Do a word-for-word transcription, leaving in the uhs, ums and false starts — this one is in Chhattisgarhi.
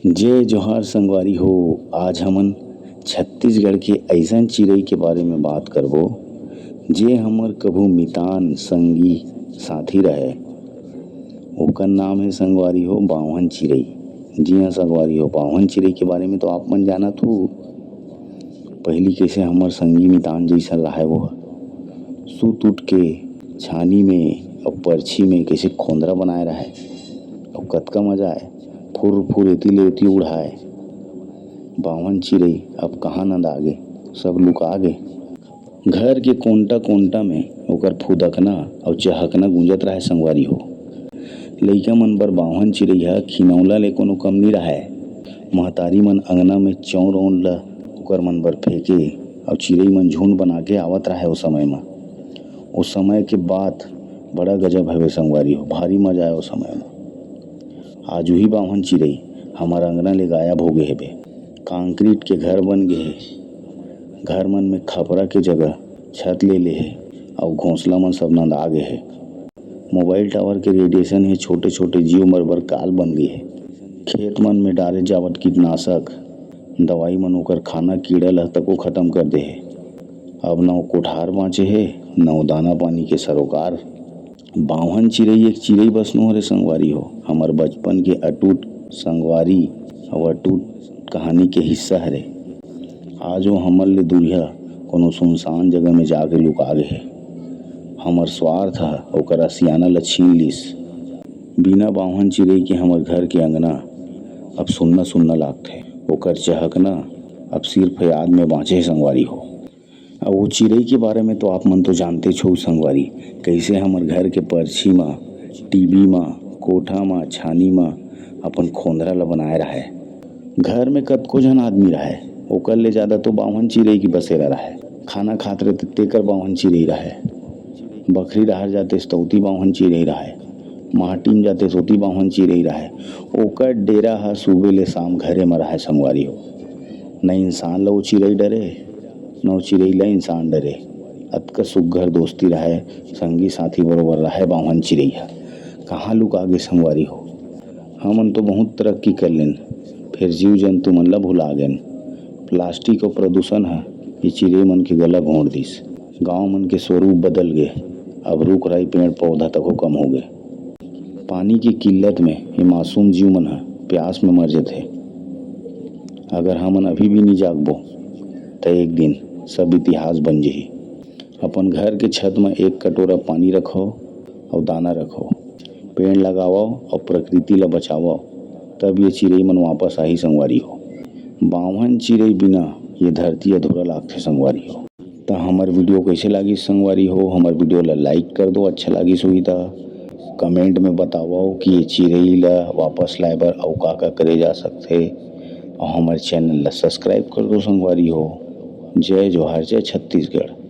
जय जोहार संगवारी हो। आज हमन छत्तीसगढ़ के अइसन चिरई के बारे में बात करबो, जे हमर कभू मितान, संगी, साथी रहे। ओकर नाम हे संगवारी हो बावन चिरई। जी हाँ संगवारी हो, बावन चिरई के बारे में तो आप मन जानत हो। पहिली कइसे हमर संगी मितान जइसन रहे वो ह। सुत उठ के छानी में अउ परछी में कइसे खोंदरा बनाए रहे। अउ कतका मजा आए। फुर फुर एती ले ओती उड़ाए। बावन चिरई अब कहाँ नंदागे, सब लुका गे। घर के कोंटा कोंटा में ओकर फुदकना अउ चहकना गूंजत रहे संगवारी हो। लइका मन बर बावन चिरई ह खिनौला ले कोनो कम नी रहे। महतारी मन अंगना में चौरौन ल ओकर मन बर फेंके अउ चिरई मन झुंड बना के आवत रहे ओ समय म। ओ समय के बात बड़ा गजब हवे संगवारी हो, भारी मजा आए ओ समय म। आज उही बावन चिरई हमर अंगना ले गायब हो गे हेबे। कंक्रीट के घर बन गे हे। घर मन में खपरा के जगह छत ले ले हे अउ घोंसला मन सब नंदा गे हे। मोबाइल टावर के रेडिएशन हे छोटे-छोटे जीव मर बर काल बन गे हे। खेत मन में डारे जावत कीटनाशक दवाई मन ओकर खाना कीड़ा ल तको खत्म कर दे हे। अब न ओ कोठार बाँचे हे, न ओ दाना पानी के सरोकार। बावन चिरई एक चिरई बस नो हरे संगवारी हो, हमर बचपन के अटूट संगवारी अउ अटूट कहानी के हिस्सा हरे। आज वो हमर ले दूरिहा कोनो सुनसान जगह में जाके लुका गे हे। हमर स्वार्थ ह ओकर आशियाना ल छीन लिस। बिना बावन चिरई के हमर घर के अंगना अब सुन्ना सुन्ना लागथे। ओकर चहकना अब सिर्फ याद में बाँचे हे संगवारी हो। अब वो चिरई के बारे में तो आप मन तो जानते छो संगवारी, कइसे हमर घर के परछी म, टीवी म, कोठा म, छानी म अपन खोंदरा ल बनाए रहे। घर में कतको झन आदमी रहे, ओकर ले जादा तो बावन चिरई के बसेरा रहे। खाना खात रहे त तेकर बावन चिरई रहे। बखरी डहार जाते त ओती बावन चिरई रहे। माटी म जाते त ओती बावन चिरई रहे। ओकर डेरा ह सुबह ले शाम घरे म रहे संगवारी हो। न इंसान ल वो चिरई डरे, न वो चिरई ल इंसान डरे। अतका सुग्घर दोस्ती रहे, संगी साथी बरोबर रहे बावन चिरई ह। कहाँ लुका गे संगवारी हो? हमन तो बहुत तरक्की कर लेन, फेर जीव जंतु मन ल भुला गेन। प्लास्टिक अउ प्रदूषण ह ये चिरई मन के गला घोंट दिस। गांव मन के स्वरूप बदल गे। अब रूख राई, पेड़ पौधा तको कम हो गे। पानी के किल्लत में ये मासूम जीव मन ह प्यास में मर जथे। अगर हमन अभी भी नी जागबो, त एक दिन सब इतिहास बन जही। अपन घर के छत म एक कटोरा पानी रखो अउ दाना रखो। पेड़ लगावव अउ प्रकृति ल बचावव, तब ये चिरई मन वापस आही संगवारी हो। बावन चिरई बिना ये धरती अधूरा लागथे संगवारी हो। त हमर वीडियो कइसे लागिस संगवारी हो? हमर वीडियो ल लाइक कर दो, अच्छा लागिस होही त कमेंट में बतावव कि ये चिरई ल वापस लाए बर अउ का का करे जा सकथे, अउ हमर चैनल ल सब्सक्राइब कर दो संगवारी हो। जय जोहार, जय छत्तीसगढ़।